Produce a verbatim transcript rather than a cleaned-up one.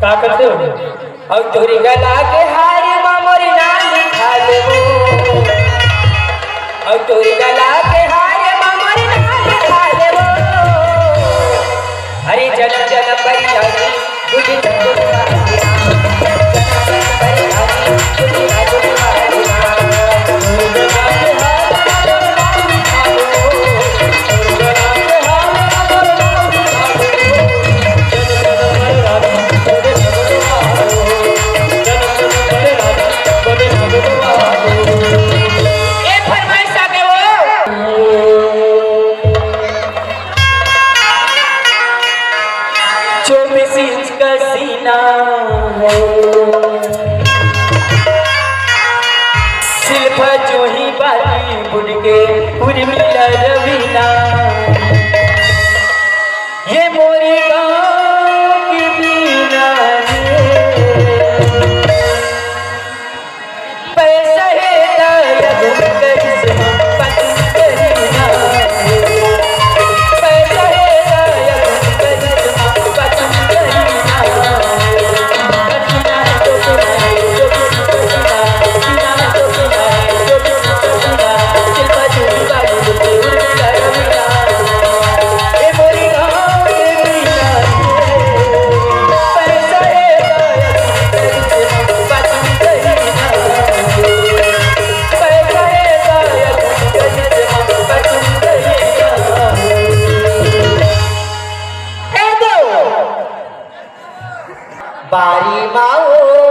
का करते हो? अउ तोरी गला के हार मा मोर नाम लिखा लेबो। अउ तोरी गला के हार मा मोर नाम लिखा लेबो। अरे जन्म जन्म बरियारी, तुझे जन्म जन्म बरियारी, तुझे जन्म जन्म ए फरमाइश आ गए वो। चौबीस इंच का सीना है, सिल्फा जूही बॉलीवुड के उर्मिला रवीना। ये मोरी गाँव की बीना है। पैसा है दौलत करिश्मा पसंद करीना। पैसा है दौलत करिश्मा पसंद करीना। बारी माओ